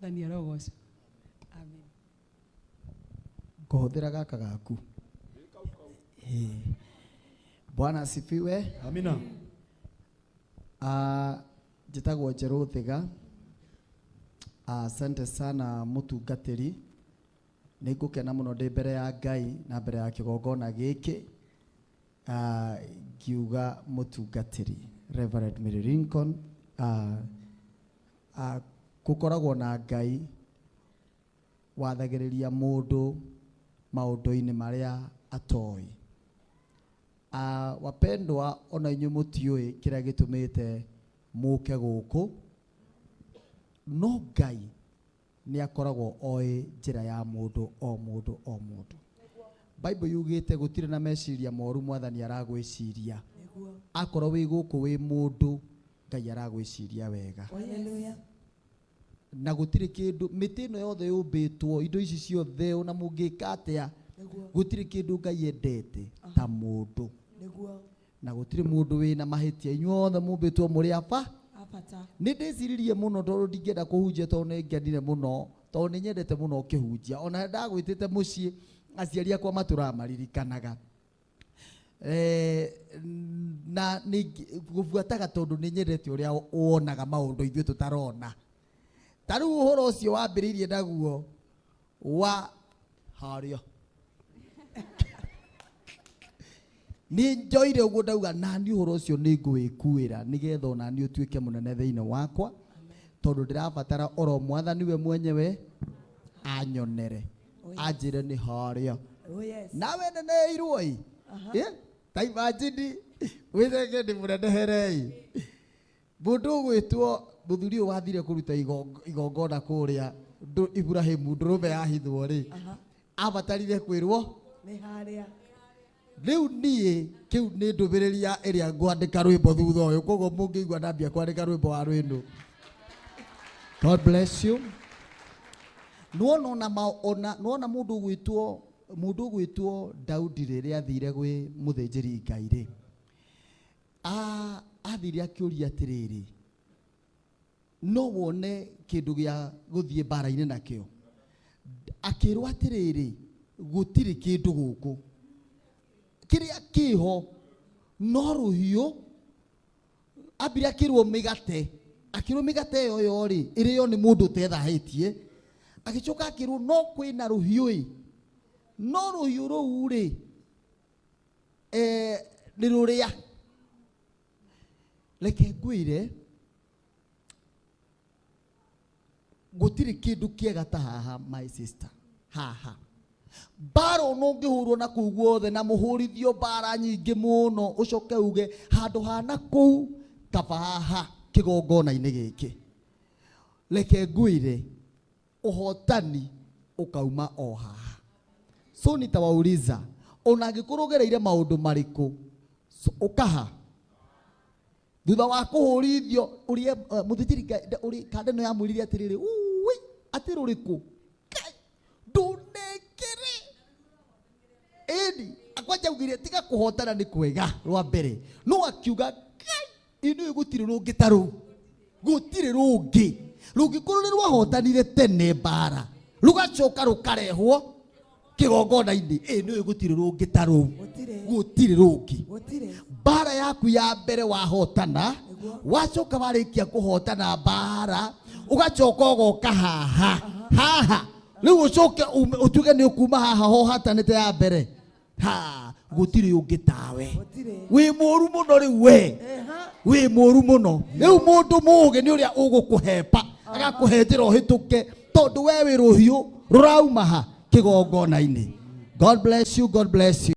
Mwathani arogocwo. Amen. Ngũhũthĩra gaka gaku. Ĩĩ. Bwana asifiwe. Amina. Ah, njĩtagwo Njerũ Thiga. Asante sana mũtungatĩri. Nĩ ngũkena mũno ndĩ mbere ya Ngai na mbere ya kĩgongona gĩkĩ. Ah, ngiuga mũtungatĩri Reverend Mary Lincoln. Ah, ah, gũkoragwo na Ngai wathagĩrĩria mũndũ maũndũ-inĩ marĩa atoĩ. Ah, wapendwa, ona inyuĩ mũtiũĩ kĩrĩa gĩtũmĩte mũke gũkũ, no Ngai nĩ akoragwo oĩ njĩra ya mũndũ o mũndũ o mũndũ. Bible yugĩte gũtirĩ na meciria moru mwathani aragwĩciria. Akorwo wĩ gũkũ wĩ mũndũ, Ngai aragwĩciria wega. Hallelujah. Na gũtirĩ kĩndũ mĩtĩ ĩno yothe yũmbĩtwo, indo ici ciothe, ona mũngĩka atĩa, gũtirĩ kĩndũ Ngai endete ta mũndũ. Na gũtirĩ mũndũ wĩna mahĩtia, inyuothe mũmbĩtwo mũrĩ aba. Nĩ ndĩciririe mũno tondũ ndingĩenda kũhunjia, tondũ nĩ ngenire mũno, tondũ nĩ nyendete mũno ũkĩhunjia. Ona ndagwĩtĩte mũciĩ, aciari akwa matũraga maririkanaga. Na nĩ gũbuataga tondũ nĩ nyendete ũrĩa wonaga maũndũ ithuĩ tũtarona. Ta rĩu ũhoro ũcio wambĩrĩirie naguo wa harĩa. Nĩ njoire ũguo ndauga nani ũhoro ũcio nĩ ngũwĩkuĩra nĩgetha ona niĩ ũtuĩke mũnene thĩinĩ wakwa, tondũ ndĩrabatara oro mwathani we mwenyewe anyonere, anjĩre nĩ harĩa. Oh, yes. Nawe neneirwo ĩ? Ta imagine wĩthenge ndĩ mũneneherei. Mũndũ ũgwĩtwo mũthuri ũyũ wathire kũruta igongona kũrĩa Ibrahimu ndũrũme yahithwo rĩ, abatarire kwĩrwo nĩ harĩa. Rĩu niĩ kĩu nĩ ndũmĩrĩri ya ĩrĩa ngwandĩka rwĩmbo thutha ũyũ, koguo mũngĩigua ndambia kwandĩka rwĩmbo wa rwĩnũ. God bless you. Nĩwona ona ma, ona, nĩwona mũndũ ũgwĩtwo, mũndũ ũgwĩtwo Daudi rĩrĩa athire gwĩ mũthĩnjĩri Ngai rĩ, athire akĩũria atĩrĩrĩ, no wone kĩndũ gĩa gũthiĩ mbara-inĩ nakĩo? Akĩrwo atĩrĩrĩ, gũtirĩ kĩndũ gũkũ, kĩrĩa kĩho no rũhiũ. Ambire akĩrwo mĩgate, akĩrwo mĩgate ĩyo yo rĩ, ĩrĩo nĩ mũndũ ũtethahĩtie. Agĩcoka akĩrwo no kwĩna rũhiũ ĩ, no rũhiũ rũu rĩ, nĩ rũrĩa. Reke ngwĩre, gũtirĩ kĩndũ kĩega ta haha, my sister. Haha mbara ona ũngĩhũrwo na kũu guothe na mũhũrithio mbara nyingĩ mũno, ũcoke uge handũ hana kũu kaba haha kĩgongona-inĩ gĩkĩ. Reke ngwĩre, ũhotani ũkauma o haha. So nitawauliza, ona angĩkorwo ũgereire maũndũ marĩkũ, so, ũkaha thutha wa kũhũrithio ũrĩa, mũthĩnjĩri Ngai, ũrĩ kanda ĩno yamwĩrire atĩrĩrĩ, ui, atĩ rũrĩkũ? Kai, ndũnengere. Ĩni, kwanja augire tiga kũhotana nĩ kwega rwa mbere, no akiuga Ngai, inyuĩ gũtirĩ rũngĩ ta rũu, gũtirĩ rũngĩ rũngĩkorwo nĩ rwahotanire tene mbara rũgacoka rũkarehwo kĩgongona-inĩ. Ĩ nĩũĩ gũtirĩ rũngĩ ta rũu, gũtirĩ rũngĩ. Mbara yaku ya mbere wahotana, wacoka warĩkia kũhotana mbara, ũgacoka ũgoka haha haha, rĩu ũcoke ũtuge nĩ ũkuma haha hohatanĩte ya mbere. Ha, gũtirĩ ũngĩ tawe, wĩ mũru mũno rĩu we, wĩ mũru mũno rĩu. Mũndũ mũũgĩ nĩ ũrĩa ũgũkũhepa agakũhe njĩra ũhĩtũke, tondũ we wĩ rũhiũ rũrauma ha kĩgongona-inĩ. God bless you, God bless you.